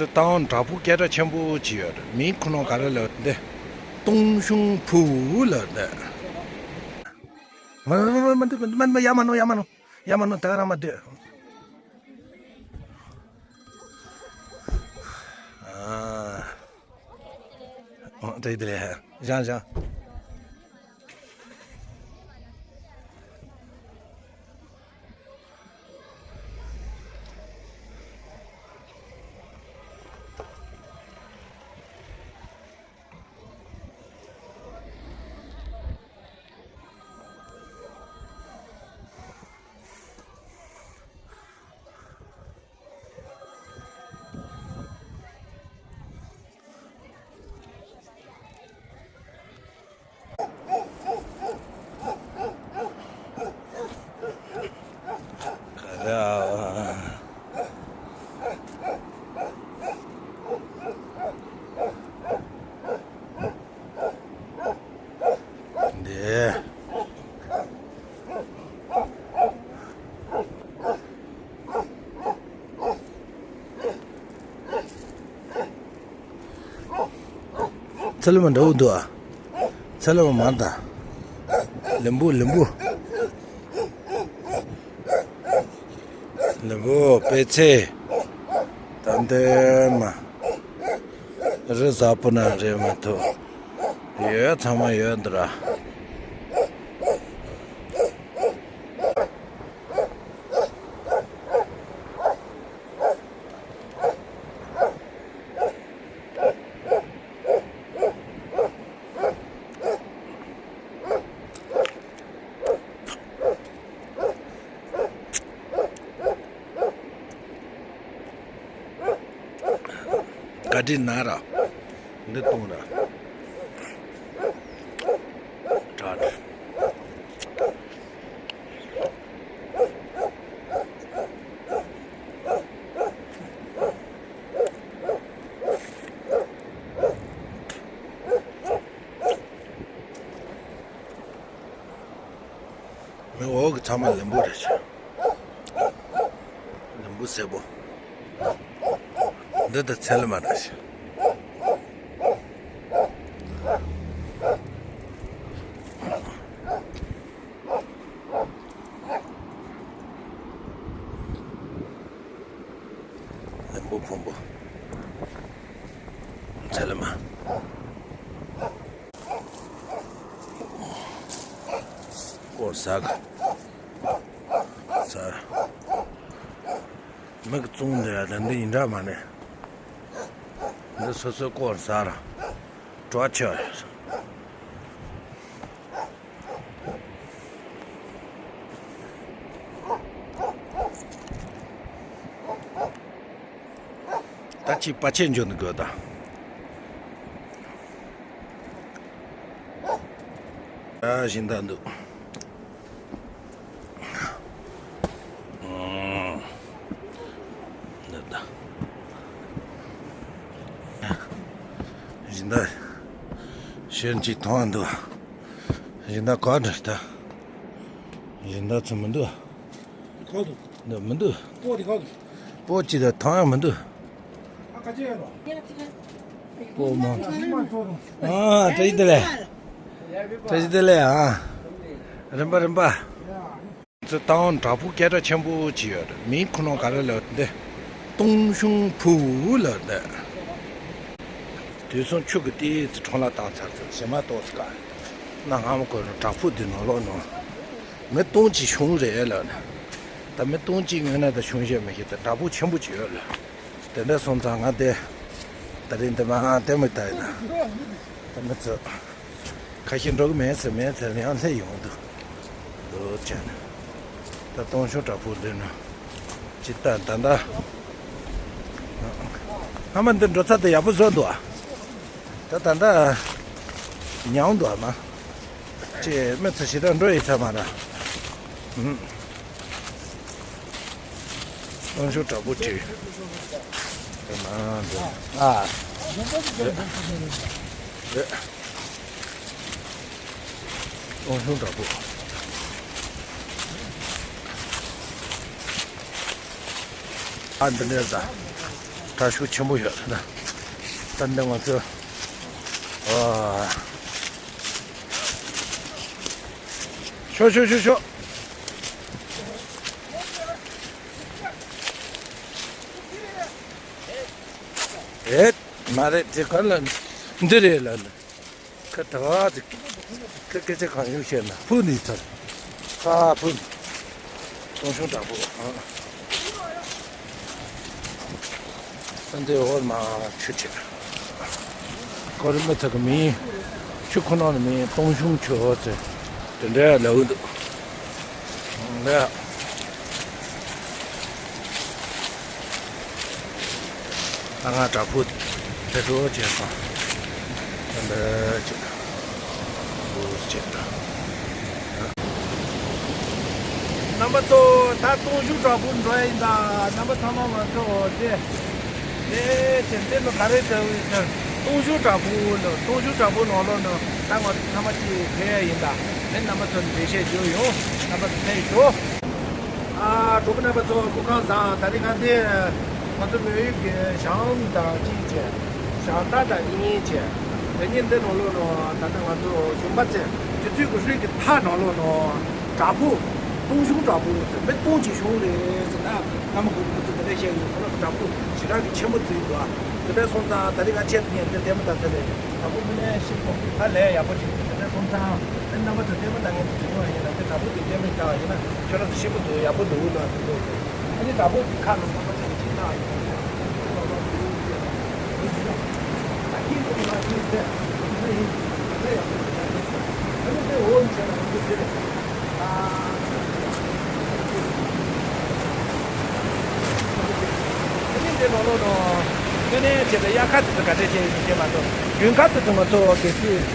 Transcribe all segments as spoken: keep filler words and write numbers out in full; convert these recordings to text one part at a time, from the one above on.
སྟག་འོང་བྲག་ཕུག་སྐད་གྲགས་ཆེན་པོ་ཅིག་ཡོད་རེད། མིང་ཁོ་ན་ག་རེ་ལབ་འདི། སྟོང་གཞུང་ཕུ་བོ་ལབ་འདི། མ་མ་མ་མ་མ་མ་མ་ཡ་མ་ནོ་ཡ་མ་ནོ་ཡ་མ་ནོ་ད་ག་རང་མ་སྡོད། ཨ། ཨོ་དེ་དེ་རེད། བཞག་བཞག་འདི། ཚ་ལུ་མ་འདྲ་བོ་འདུག་ཨ། ཚ་ལུ་མ་མང་ད། ལིམ་བུ་ལིམ་བུ། ལིམ་བུ་པད་ཚལ། ད་འདི་མ། རི་གཟར་པོ་ན་རེད་མ་ཐུབ། ཡོད་ཚང་མ་ཡོད་འདི་ར། བཀའ་དྲིན་ན་ར། འདི་གཏོང་ར། དྲག་དྲག་མི་འོག་གི་ཚང་མ་ལིམ་བུ་རེད་ཤག་ལིམ་བུ་སེར་པོ། འདི་ད་ཚལ་མ་རེད་ཤག་ལིམ་བུ་ཕུང་པོ། ཚལ་མ། སྐོར་ཟ་ག་ཟ། མིག་བཙུམ་འདི་ཡ་ད་འདི་ཡིན་འདྲ་མ་ནས། འདི་སོ་སོའི་སྐོར་ཟ་ར། བྲོ་བ་ཆེ་བ་ཡོད། ད་ཅི་པ་ཆེ་འཇོག་ནི་དགོས་ད། ཨ་བཞིན་ད་འདུག་འདི་ད། བཞིན་ད། ཤེར་གཅིག་མཐོང་འདུག་བཞིན་ད་ག་འདྲ་ད། བཞིན་ད་ཚོ་མི་འདུག་ག་འདུག་འདི་མི་འདུག་སྤོ་དེ་ག་འདུག་སྤོ་གཅིག་ད་མཐོང་ཡང་མི་འདུག་ཨ་ག་ཅི་ཡོད་ནོ། སྤོ་མ། ཨ་བཀྲ་ཤིས་བདེ་ལེགས། བཀྲ་ཤིས་བདེ་ལེགས་ཨ། རིམ་པ་རིམ་པ། ཚོ་སྟག་འོང་བྲག་ཕུག་སྐད་གྲགས་ཆེན་པོ་ཅིག་ཡོད་རེད། མིང་ཁོ་ན་ག་རེ་ལབ་འདི། སྟོང་གཞུང་ཕུ་བོ་ལབ་འདི། དུས་སང་ཆུ་གི་ཏི་ཙི་ཁྲོམ་ལ་བཏང་ཚར་ཚར་ཞེ་མ་གཏོགས་ཀ། གནའ་སྔ་མོ་ཁོ་ན་བྲག་ཕུག་འདི་ནང་ལོགས་ནང་། མི་སྟོང་གཅིག་བྱུང་རེད་ལབ་ནས། ད་མི་སྟོང་གཅིག་ངོས་ན་ད་བྱུང་ཤེས་མི་ཤེས་ད་བྲག་ཕུག་ཆེན་པོ་ཅིག་ཡོད་ལབ། དེ་འདྲ་སོང་ཙང་ང་དེ། ད་རིང་འདི་མ་ཨང་ལྟད་མོ་ལྟ་ཡིན་ན། ད་མི་ཚོ། ཁ་ཤས་འགྲོ་གི་མེད་ཟེར་མེད་ཟེར་ཡང་སླེབས་ཡོང་འདུག་འདུག་བྱས་ནས། ད་སྟོང་གཞུང་བྲག་ཕུག་འདི་ན། ཅི་ལྟ་ད་ལྟ། ཨ་མ་འདི་འགྲོ་ཚར་དེ་ཡག་པོ་བཟོ་འདུག་ཨ། ད་ད་ལྟ། ཉམས་འདུག་ཨ་མ། ཅེས་མི་ཚོ་ཞེ་དྲག་འགྲོ་ཡི་ཚར་མ་ར། ཧུམ། སྟོང་གཞུང་བྲག་ཕུག་བྲིས། དེ་ན་འདི། ཨ། རེད། རེད། སྟོང་གཞུང་བྲག་ཕུག་ཨ་འདི་འདྲ་ད། ཤུགས་ཆེན་པོ་ཡོད་ད། ད་འདི་ང་ཚོ། ཨ། ཤོག་ཤོག་ཤོག་ཤོག་ཨེ། མ་རེད། དེ་ག་ལ། འདི་རེད་ལ། ཁ་ད་ག་དེ། ཁ་སྐད་ཆ་གང་ཡོད་བཤད་ན་ཕུ་ནི་ཚར། ཁ་ཕུ་ནི། སྟོང་གཞུང་དྲག་པོ། ཨ། ས་འདི་འོར་མ་ཆུ་ཆེ། གོ་རི་མི་ཚ་གི་མིན། ཆུ་ཁོ་ན་ནི་མིན། སྟོང་གཞུང་ཆུ་འོར་ཚེ། དེ་འདྲ་ལ་འུ་འདུག་ལ། ད་ང་དྲག་པོ་དེ་འགྲོ་བྱས་སོང་། ད་འདི་ཅིག་འོ་ཅིག་རྣམ་པ་ཚོ་ད་སྟོང་གཞུང་དྲག་པོ་འགྲོ་ཡ་ཡིན་ད། རྣམ་པ་ཚང་མ་ང་ཚོ་དེ། དེ་དེ་དེ་ནི་ག་རེ་ཟེར་བའི་ཟེར། སྟོང་གཞུང་དྲག་པོ་ནི་སྟོང་གཞུང་དྲག་པོ་ནང་ལོགས་ནི་ད་ང་ཚོ་ཚང་མ་ཅིག་ཕེབས་ཡ་ཡིན་ད། དེ་རྣམ་པ་ཚོ་འགྲེལ་བཤད་བརྗོད་ཡོང་། རྣམ་པ་ཚོ་ཕེབས་ཤོག་ཨ། གྲོགས་པོ་རྣམ་པ་ཚོ་སྐུ་ཁམས་བཟང་། ད་རེས་ང་འདི་ང་ཚོ་མོན་ཡུལ་གྱི་ཞང་དང་གཅིག་བྱས། ཞང་ཏ་དང་གཉིས་བྱས། དེ་ཉིན་འདི་ནང་ལོགས་ནང་ད་ལྟ་ང་ཚོ་གཞོན་པ་ཚོས་དུས་ཚོད་ཀྱི་རིགས་ཀྱི་མཐའ་ནང་ལོགས་ནང་དྲག་པོ། སྟོང་གཞུང་དྲག་པོ་ཟེར་མི་སྟོང་གཅིག་བྱུང་རེད་ཟེར་ད། སྔ་མ་གོང་མ་ཚོ་དེ་འདྲ་བཤད་ཡོད། ཁོ་རང་གི་དྲག་པོ་ཞེ་དྲག་གི་ཆེན་པོ་བརྩི་ཡོད་འདུག་དེ་འདྲ་སོང་ཙང་ད་རེས་ང་ཁྱེད་ཚོ་ཉན་དེ་བལྟས་མ་ད་ཚེ་ལས་དྲག་པོ་མི་ནས་ཤི་གོང་གི་ཧ་ལས་ཡག་པོ་ཅིག་དེ་འདྲ་སོང་ཙང་། ཨ་ནི་རྣམ་པ་ཚོ་བལྟས་མ་ད་ངས་དེ་ཚོ་ཡོང་ཡིན་ན་དེ་དྲག་པོ་དེ་བལྟས་མ་ད་ཡིན་ན་ཁྱོད་རང་ཚོ་ཤི་པོ་འདུག་ཡག་པོ་འདུག་ལ་དེ་འདྲ་ཡོད། ཨ་ནི་དྲག་པོ་གི་ཁ་ལ་རྣམ་པ་ཚོ་ཅིག་ད་ཡིན་ན་ད་ཁྱེད་ཚོ་ང་ཚོ་དེ་འདྲ་ཡིན་དེ་འདྲ་ཡིན་དེ་འདྲ་ཡག་པོ་ཡོད། ཨ་ནི་དེ་འོ་ནི་བྱས་ན་ང་ཚོ་དེ་རེད། ཨ་ནི་དེ་ནང་ལོགས་ནང་དངོས་གནས་བྱས་ན་དབྱར་ཁ་དེ་ཚོ་ག་འདྲས་བྱས་ཡོད་མེད་ཤེས་མ་སོང་། དགུན་ཁ་དེ་ཚོ་ང་ཚོ་གལ་སྲིད།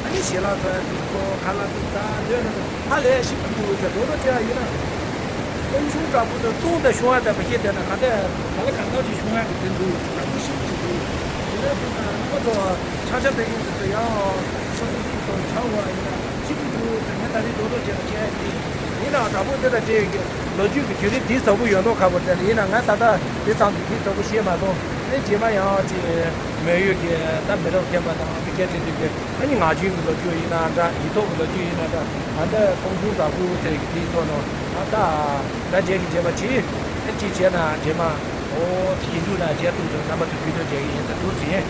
ཨ་ནི་ཞལ་ལག་ཚོ་ཁ་ལག་དེ་ཚོ་ལོས་ན། ཧ་ལས་ཤིག་ཏུ་འདུག་ཟེར་དོ་དོ་བྱས་ཡིན་ན། སྟོང་གཞུང་དྲག་པོ་དང་སྟོང་དང་བྱུང་བ་དང་མི་ཤེས་དེ་ན་ག་དེ་ག་ལ་གང་གང་ཅིག་བྱུང་ཡག་གི་དེ་འདུག་དྲག་པོ་ཤིག་ཅིག་འདུག་དེ་ནས་སོང་ཙང་རྣམ་པ་ཚོ་ཆ་ཆ་དེ་ཡིན་ཟེར་དུ་ཡང་སོ་སོ་ཅིག་ཏུ་ཆགས་བ་ཡིན་ན་ཤིག་ཏུ་འདུག་ཟེར་ངས་ད་རེས་དོ་དོ་བྱས་ན་བཤད་ཡག་དེ་ཡིན་ན་དྲག་པོ་དེ་དང་འབྲེལ་ཡོད་ཀྱི་ལོ་རྒྱུས་ཀྱི་བརྒྱུད་རིམ་དེ་ཟབ་པོ་ཡོད་མདོག་ཁ་པོ་དེ་ཡིན་ན་ང་ད་ལྟ་དེ་ཙམ་གྱི་དེ་ཟབ་པོ་ཤེས་མ་སོང་། ཨེ་རྗེས་མ་ཡང་ཅིག་མོན་ཡུལ་གྱི་ད་མི་རབས་རྒན་པ་དང་དེ་གའི་གྲས་དེ་གའི། ཨ་ནི་ངག་རྒྱུན་གྱི་ལོ་རྒྱུས་ཡིན་ན་འདྲ། ཡིག་ཐོག་གི་ལོ་རྒྱུས་ཡིན་ན་འདྲ། ད་ལྟ་སྟོང་གཞུང་དྲག་པོ་ཟེར་གྱི་དེའི་ཐོག་ནང་ད་ལྟ་ད་རྗེས་ཀྱི་རྗེས་མ་བྱེད། ཨ་ཅིག་བྱས་ན་རྗེས་མ་ཨོ་ཡིན་འདུག་ན་རྗེས་ཐུག་ཚོ་རྣམ་པ་ཚོ་ཕུལ་ཐུབ་བྱེད་ཀྱི་ཡིན་ཟེར་འདུག་ཟིན།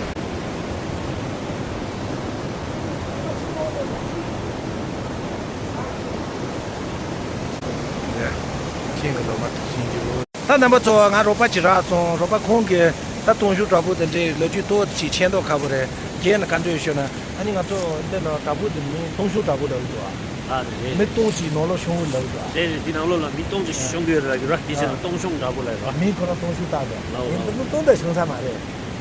ཁྱེད་ཀྱི་ལོ་མ་དེ་ཤེས་རྒྱུ། ད་རྣམ་པ་ཚོ་ང་རོགས་པ་ཅིག་རག་སོང་། རོགས་པ་ཁོང་གིས་ད་སྟོང་གཞུང་དྲག་པོ་དེ་འདྲའི་ལོ་རྒྱུས་ཏོག་ཙམ་ཅིག་མཁྱེན་མདོག་ཁ་པོ་རེད། རྒན་ལ་བཀའ་འདྲི་ཞུས་ན། ཨ་ནི་ང་ཚོ་འདི་ལ་དྲག་པོ་དེ་མི་སྟོང་གཞུང་དྲག་པོ་འདྲ་བོ་འདུག་ཨ། ཨ་རེད་རེད། མི་སྟོང་ཅིག་ནང་ལོགས་ཤོང་གི་འདྲ་བོ་འདུག་ཨ། རེད་རེད། དེ་ནང་ལོགས་ལ་མི་སྟོང་ཅིག་ཤོང་གི་ཡོད་རེད་ར། དེ་བྱས་ན་སྟོང་གཞུང་དྲག་པོ་ལ་ར། མི་ཁོ་རང་སྟོང་གཞུང་དྲག་པོ་ལའོ་ཡིན། ལའོ། སྟོང་གཞུང་དྲག་ཤོང་ས་མ་རེད།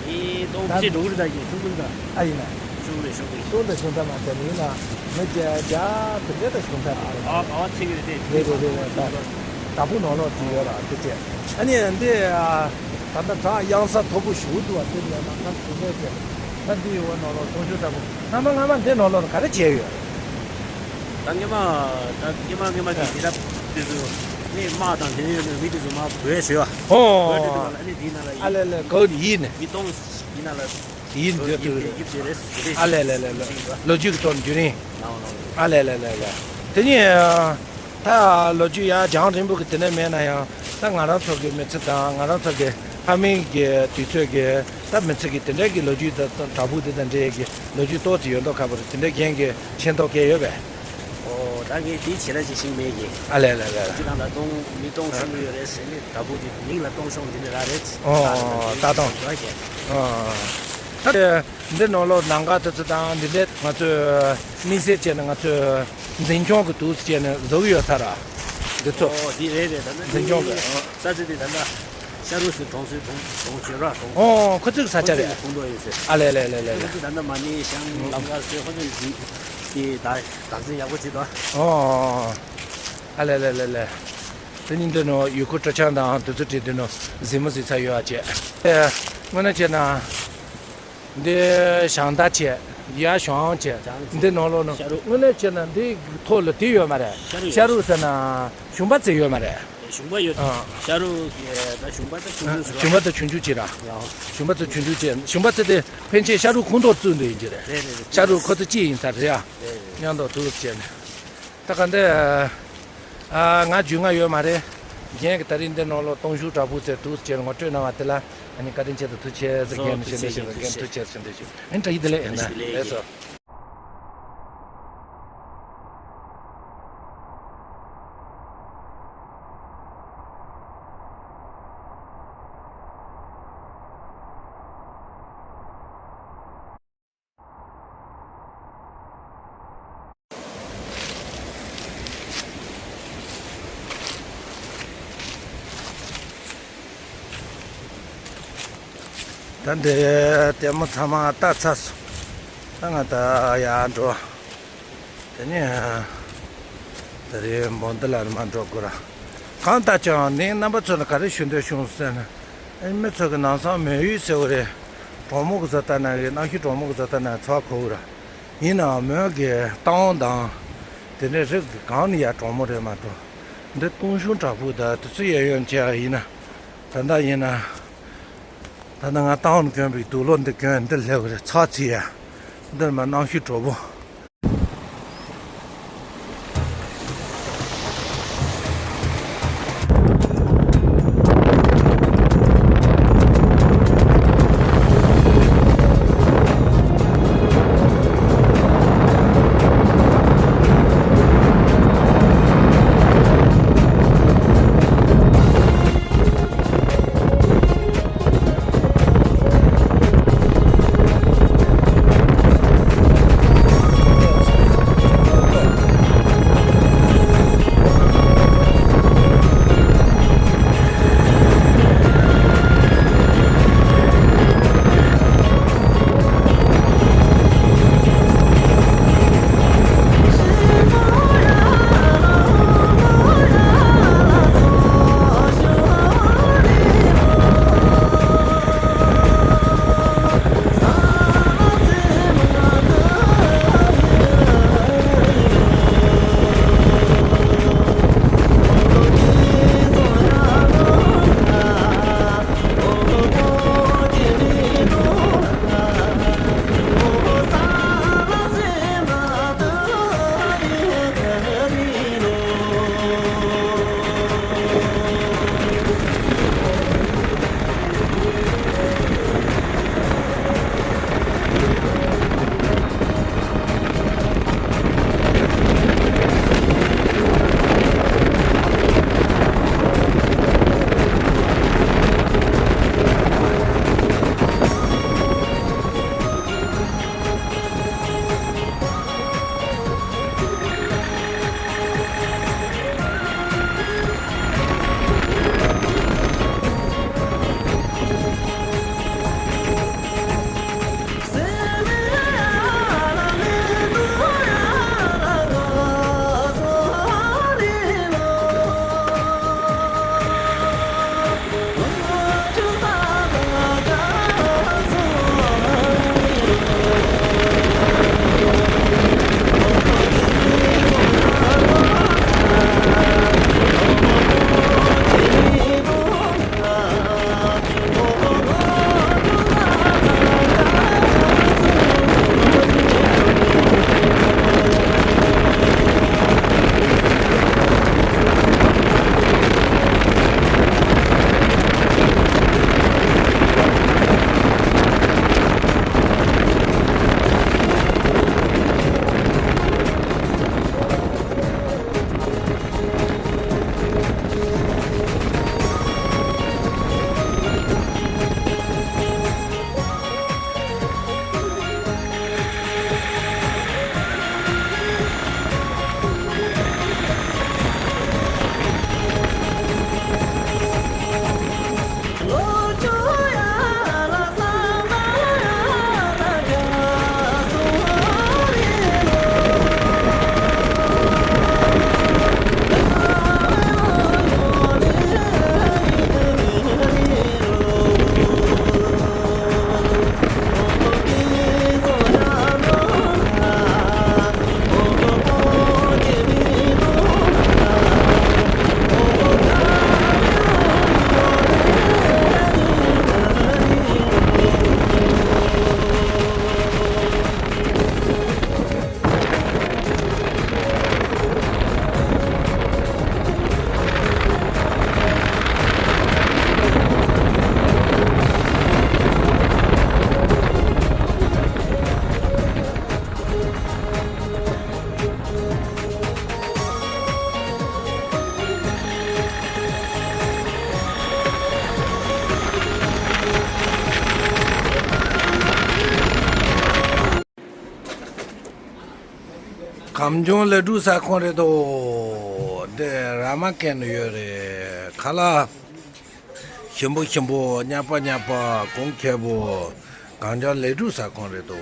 ཨེ་སྟོང་ད་ཕྱི་འགྲོ་གི་རེད། ད་ཡིན་ཤོང་གི་རེད་ད། ཨ་ཡིན་ན། ཤོང་རེད་ཤོང་རེད། སྟོང་དང་ཤོང་ཐབས་མ་བྱས་ནས་ཡིན་ན་མི་བརྒྱ་བརྒྱ་དེ་འདྲ་དང་ཤོང་ཐབས་མ་རེད། ཨ་ཨ་ཚིག་རེད་དེ། རེད་རེད་རེད་རེད། ད་དྲག་པོ་ནང་ལོགས་དེ་ཡོད་ར་དེ་བྱས། ཨ་ནི་འདི་ད་ལྟ་བྲག་གཡང་ས་མཐོ་པོ་ཞུ་འདུག་བ། དེ་ལས་ན་ང་དེ་འདྲ་བྱས་ད་འདི་ཡོད་བ། ནང་ལོགས་སྟོང་གཞུང་དྲག་པོ་སྔ་མ་སྔ་མ་འདི་ནང་ལོགས་ལ་ག་རེ་བྱས་ཡོད། ད་སྔ་མ་ད་སྔ་མ་སྔ་མ་གི་མི་རབས་དེ་ཚོ་ནི་དམག་དང་དེ་ནས་མི་དེ་ཚོ་མར་བྲོས་བྱོས་ཨོ། བྲོས་དེ་འདུག་བ། ཨ་ནི་དེའི་ནང་ལ་ཨ་ལས་ལས་གོ་ཡིན་ནི། མི་སྟོང་ཡིན་ན་ལ། དེའི་འདོད་དུ། ཡིབ་དེ་རེད་ཟེར་རེད། ཨ་ལས་ལས་ལས་ལས། ལོ་རྒྱུས་ཀྱི་ཐོག་ནས་བརྒྱུད་རིམ། ཨ་ལས་ལས་ལས་ལས། དེ་ནས་ད་ལོ་རྒྱུས་ཡ་རྒྱང་རིང་པོ་གི་དེ་ནས་མེད་ན་ཡང་ད་ང་རང་ཚོ་གི་མི་ཚེ་དང་ང་རང་ཚོ་གི་ཕ་མེས་ཀྱི་དུས་ཚོད་ཀྱི་ད་མི་ཚེ་གི་དེ་འདྲའི་གི་ལོ་རྒྱུས་དང་དྲག་པོ་དེ་དང་འདྲའི་གི་ལོ་རྒྱུས་ཏོག་ཙམ་ཡོད་མདོག་ཁ་པོ་རེད། དེ་འདྲའི་རྒན་གྱི་མཁྱེན་རྟོགས་སྐལ་ཡོད་པས། ཨོ་ད་ངས་དེའི་ཆེད་ལ་ཅིག་ཤེས་མེད་ཀྱི། ཨ་ལས་ལས་ལས་ལས། ཅི་གང་ལ་སྟོང་མི་སྟོང་ཤོང་གི་ཡོད་རེད་ཟེར་ནས་དྲག་པོ་གི་མིང་ལ་སྟོང་ཤོང་འདི་འདྲ་ར་རེད། ཨོ་ད་ལྟ་སྟོང་། ཨོ་ད་དེ་འདི་ནང་ལོགས་ནང་ག་དུ་ཚོད་དང་འདི་འདྲས་ང་ཚོས་དམིགས་བསལ་བྱས་ནས་ང་ཚོས་འཛིན་སྐྱོང་གི་དུས་བྱས་ནས་བཟོ་གི་ཡོད་ས་ར། འདི་ཚོ། ཨོ་འདི་རེད་རེད། ད་ལྟ་འཛིན་སྐྱོང་གི། ས་ཆ་འདི་ད་ལྟ་ཤ་རུ་སི་གྲོང་ཚོའི་གྲོང་གྲོང་ཆེ་ར་གྲོང་། ཨོ་ཁོ་ཚོའི་ས་ཆ་རེད། ཁོང་ཚོའི་ཁོངས་གཏོགས་ཡིན་ཟེར། ཨ་ལས་ལས་ལས་ལས་ལས། ཁོ་ཚོ་ད་ལྟ་མ་ནི་ཤང་ལམ་ཁ་སོས་ཁོ་ཚོ་འཛིན་དེ་ད་བདག་འཛིན་ཡག་པོ་བྱེད་དོ། ཨོ་ཨ་ལས་ལས་ལས་ལས། དེ་ནི་འདི་ནོ་ཡུལ་སྐོར་སྤྲོ་འཆམ་དང་དུས་ཚོད་བྲིས་འདི་ནོ་གཟིགས་མོ་གཟིགས་ཚར་ཡོད་ཨ་ཅེ། དངོས་གནས་བྱས་ན། འདི་ཞང་ད་བྱས། ཡ་ཞང་བྱས། འདི་ནང་ལོགས་ན་ཤ་རུ། དངོས་གནས་བྱས་ན་འདི་ཐོག་ལ་དེ་ཡོད་མ་རེད། ཤ་རུ་ཡོད། ཤ་རུ་ཟེར་ན་ཞུམ་པ་ཙམ་ཡོད་མ་རེད། ཞུམ་པ་ཡོད། ཨ། ཤ་རུ་གི་ད་ཞུམ་པ་ད་ཆུང་ཆུང་ཟེར། ཞུམ་པ་ད་ཆུང་ཆུང་ཅིག་ར། ཡང་། ཞུམ་པ་ད་ཆུང་ཆུང་ཅིག་ཞུམ་པ་ཙམ་དེ་ཕན་ཆད་ཤ་རུ་ཁོངས་གཏོགས་བཙུགས་འདོད་ཡིན་གྱི་རེད། རེད་རེད་རེད། ཤ་རུ་ཁོ་ཚོ་གཅིག་ཡིན་ས་རེད་ཡ། རེད་རེད། མཉམ་དུ་ཐུག་བྱས་ནས། ད་ག་འདི། ཨ། ང་རྒྱུས་མངའ་ཡོད་མ་རེད། རྒན་གྱིས་ད་རིང་འདི་ནང་ལོགས་སྟོང་ཤུགས་དྲག་པོ་ཟེར་འདུག་ཟེར་ངོ་སྤྲོད་གནང་བ་དེ་ལ་ཨ་ནི་བཀའ་དྲིན་ཆེ་དང་ཐུགས་རྗེ་ཆེ་ཟེར། རྒན་ནི་ཞེ་འདི་ཞེ་འདི། རྒན་ཐུགས་རྗེ་ཆེ་ཟེར་འདི་ཞེ། ཨ་ནི་བཀྲ་ཤིས་བདེ་ལེགས་ཡིན་ན་ལགས་སོ། ད་འདི་ལྟད་མོ་ཚང་མ་ལྟ་ཚར་སོང་། ད་ང་ད་ཡར་འགྲོ། དེ་ནས་ད་རེས་འབོ་འདི་ལ་མར་འགྲོ་དགོས་ར། གང་ལྟར་ཀྱང་ནི་རྣམ་པ་ཚོ་ལ་ག་རེ་ཞུ་འདོད་བྱུང་ཟེར་ན། ཨེ། མི་ཚོ་གི་ནམ་སང་མོན་ཡུལ་ཟེར་བ་རེད། གྲོག་མོ་གི་བཟོ་ལྟ་ན་གི། གནམ་གཤིས་གྲོག་མོ་གི་བཟོ་ལྟ་ན་ཚོར་གོ་གི་ར། ཡིན་ནའང་མོན་གི་སྟག་འོང་དང་དེ་འདྲའི་རི་གི་གང་ནས་ཡར་གྲོག་མོ་རེད་མ་གཏོགས། འདི་སྟོང་ཤུགས་དྲག་པོ་ད་དུས་ཚོད་ཡོད་ཡོད་བྱས་ཡིན་ན། ད་ལྟ་ཡིན་ན། ད་ལྟ་ང་སྟག་འོང་གྱོན་པའི་དུག་ལོག་འདི་གྱོན། འདི་སླེབས་རེད། ཚར་ཚིག་ཡ། འདིར་མ་གནམ་གཤིས་དྲོ་པོ། གངས་ལྗོངས་ལས་སྒྲུབ་ས་ཁང་རེད་དོ། འདི་ར་མ་ཀན་ནས་ཡོད་རེད། ཁ་ལག་ཞིམ་པོ་ཞིམ་པོ། ཉག་པ་ཉག་པ། གོང་ཁེ་པོ། གངས་ལྗོངས་ལས་སྒྲུབ་ས་ཁང་རེད་དོ།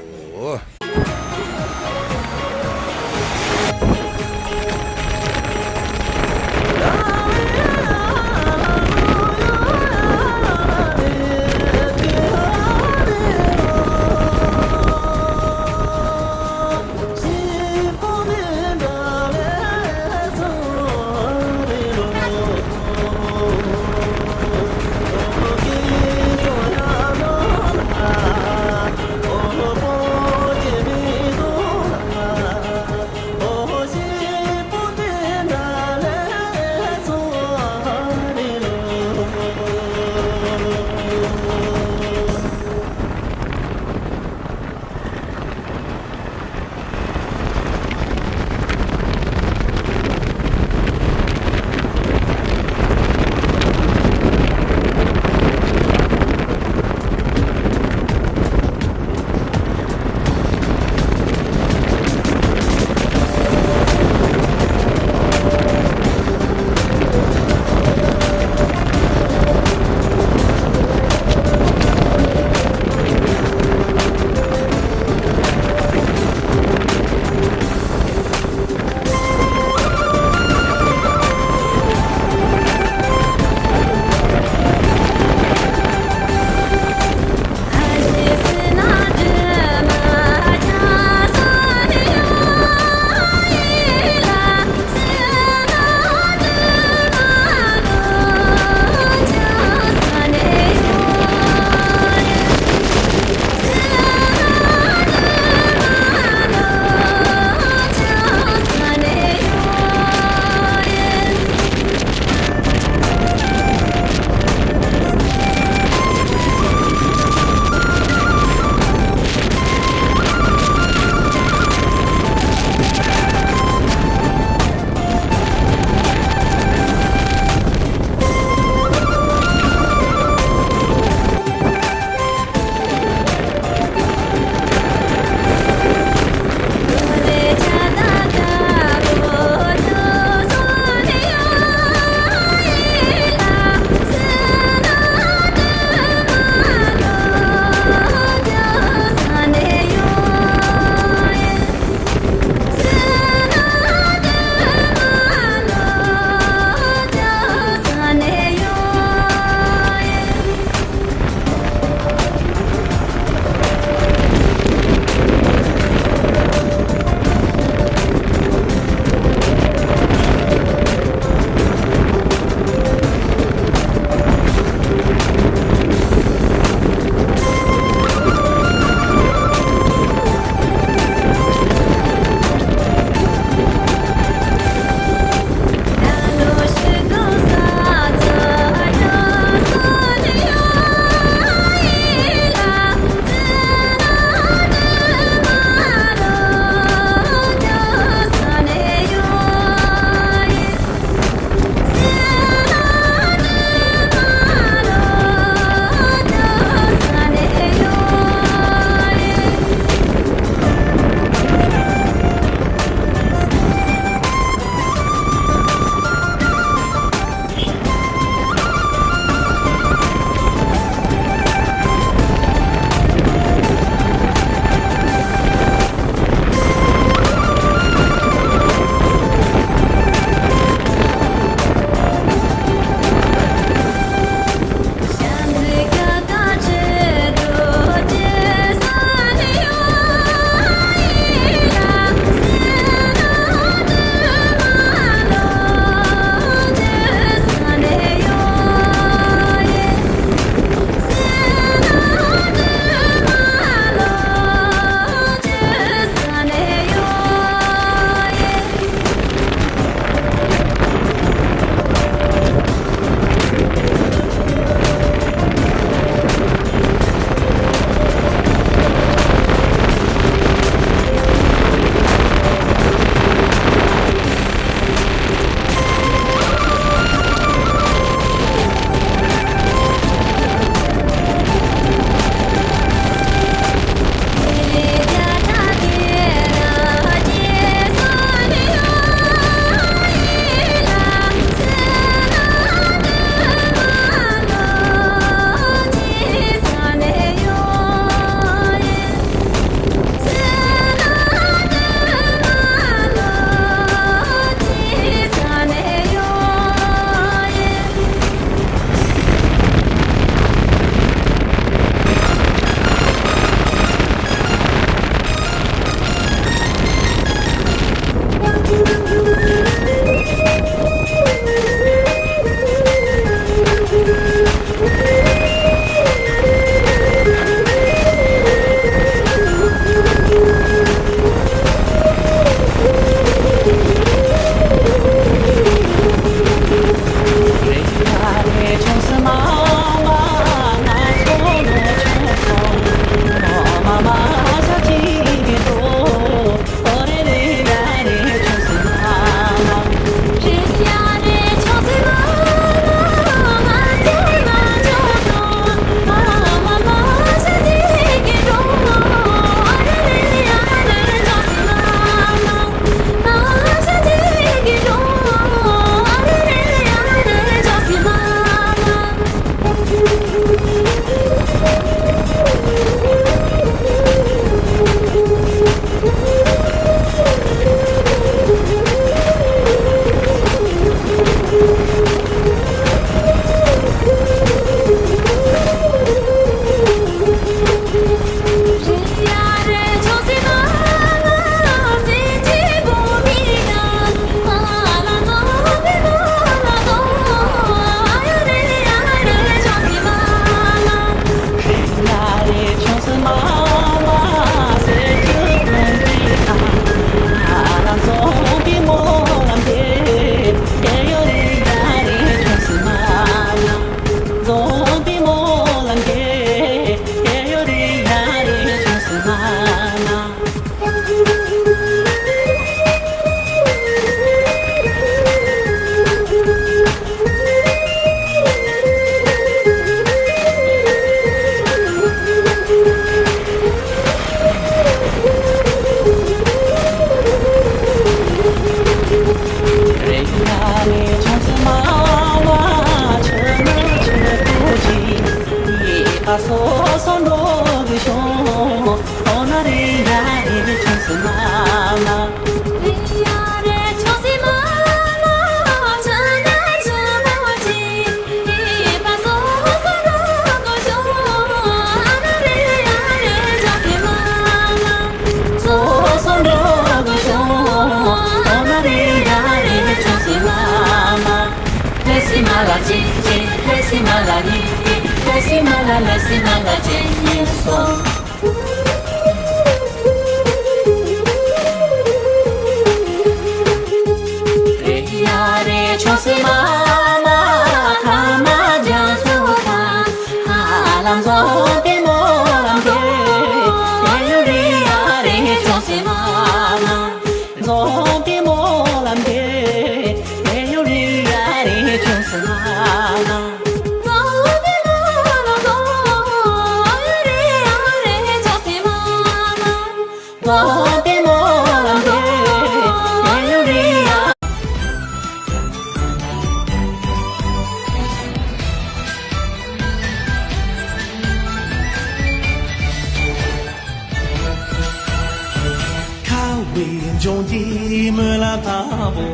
ཁ་བའི་ལྗོངས་ཀྱི་སྨོན་ལམ་དང་པོ།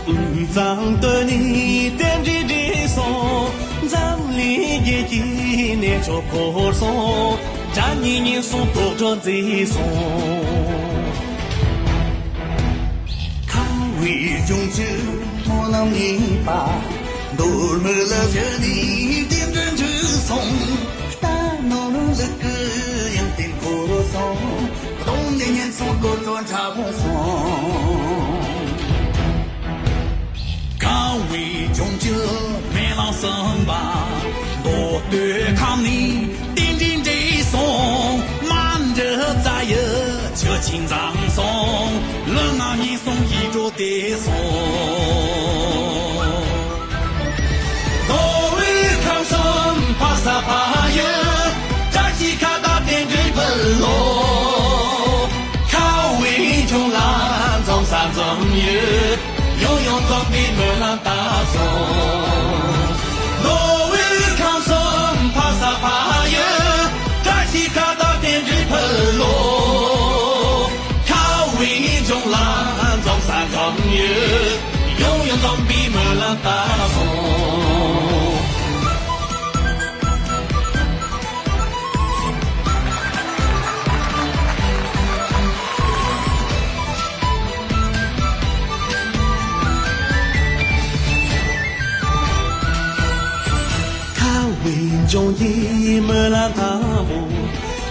དབུས་གཙང་སྟོད་ནས་རྟེན་འབྲེལ་འགྲིག་སོང་། འཛམ་གླིང་རྒྱལ་གྱི་གནས་མཆོག་བོར་སོང་། དགྲ་གཉེན་ཉེན་སོང་དོག་སྒྲོན་མཛེས་སོང་། ཁ་བའི་ལྗོངས་ཀྱི་སྨོན་ལམ་ངེས་པ། མདོ་སྨད་ལ་བཞུགས་ནས་རྟེན་འབྲེལ་འགྲིག་སོང་། རྟ་ནོར་ལུག་གི་ཡང་རྟེན་བོར་སོང་། གདོང་ནས་ཉེན་སོང་དོག་སྒྲོན་འཁྲབ་སོང་། ཁ་བའི་ལྗོངས་ཀྱི་སྨོན་ལམ་གསུམ་པ། མདོ་སྟོད་ཁམས་ནས་རྟེན་འབྲེལ་འགྲིག་སོང་། མ་འདྲི་རྩ་ཡི་ཆུ་ཆེན་འཛོམས་སོང་། ལུས་ངག་ཉེན་སོང་ཡིད་འགྲོ་བདེ་སོང་། མདོ་དབུས་ཁམས་གསུམ་ཕ་ས་ཕ་ཡུལ། བཀྲ་ཤིས་ཁ་བཏགས་རྟེན་འབྲེལ་ཕུལ་ལོ། ཁ་བའི་ལྗོངས་ལ་འཛོམས་ས་འཛོམས་ཡུལ། ཡང་ཡང་འཛོམས་པའི་སྨོན་ལམ་བཏབ་སོང་། མདོ་དབུས་ཁམས་གསུམ་ཕ་ས་ཕ་ཡུལ། བཀྲ་ཤིས་ཁ་བཏགས་རྟེན་འབྲེལ་ཕུལ་ལོ། ཁ་བའི་ལྗོངས་ལ་འཛོམས་ས་འཛོམས་ཡུལ། ཡང་ཡང་འཛོམས་པའི་སྨོན་ལམ་བཏབ་སོང་། ཁ་བའི་ལྗོངས་ཀྱི་སྨོན་ལམ་དང་པོ།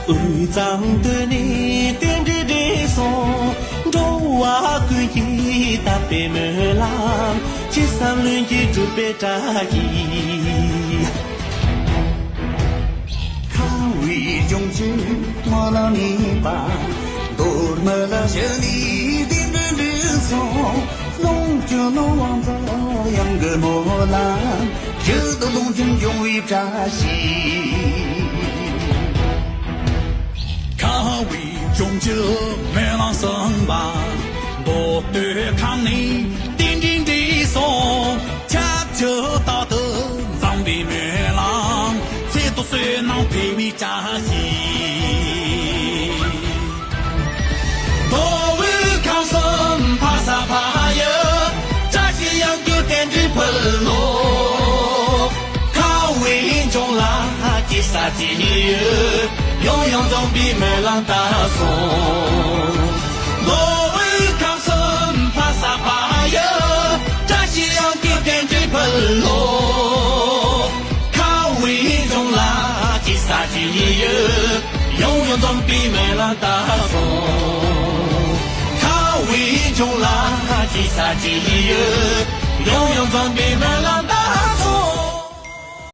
དབུས་གཙང་སྟོད་ནས་རྟེན་འབྲེལ་འགྲིག་སོང་། འགྲོ་བ་ཀུན་གྱི་དད་པའི་སྨོན་ལམ། ཅི་བསམ་ལྷུན་གྱིས་འགྲུབ་པའི་བཀྲ་ཤིས། ཁ་བའི་ལྗོངས་ཀྱི་སྨོན་ལམ་ངེས་པ། མདོ་སྨད་ལ་བཞུགས་ནས་རྟེན་འབྲེལ་འགྲིག་སོང་། ལོངས་སྤྱོད་ནོར་བ་འཛོམས་ཡང་གི་སྨོན་ལམ། ཡུལ་དུ་ལོངས་སྤྱོད་འབྱུང་བའི་བཀྲ་ཤིས། ཁ་བའི་ལྗོངས་ཀྱི་སྨོན་ལམ་གསུམ་པ། མདོ་སྟོད་ཁམས་ནས་རྟེན་འབྲེལ་འགྲིག་སོང་། ཁྱབ་བརྒྱ་རྟག་ཏུ་འཛོམས་པའི་སྨོན་ལམ། ཚེ་ཐོག་བསོད་ནམས་འཕེལ་བའི་བཀྲ་ཤིས། མདོ་དབུས་ཁམས་གསུམ་ཕ་ས་ཕ་ཡུལ། བཀྲ་ཤིས་ཡང་གི་རྟེན་འབྲེལ་ཕུལ་ལོ། ཁ་བའི་ལྗོངས་ལ་སྐྱེ་ས་སྐྱེ་ཡུལ། ཡང་ཡང་འཛོམས་པའི་སྨོན་ལམ་བཏབ་སོང་། མདོ་དབུས་ཁམས་གསུམ་ཕ་ས་ཕ་ཡུལ། བཀྲ་ཤིས་ཡང་གི་རྟེན་འབྲེལ་ཕུལ་ལོ། ཁ་བའི་ལྗོངས་ལ་སྐྱེ་ས་སྐྱེ་ཡུལ། ཡང་ཡང་འཛོམས་པའི་སྨོན་ལམ་བཏབ་སོང་། ཁ་བའི་ལྗོངས་ལ་སྐྱེ་ས་སྐྱེ་ཡུལ། ཡང་ཡང་འཛོམས་པའི་སྨོན་ལམ་བཏབ།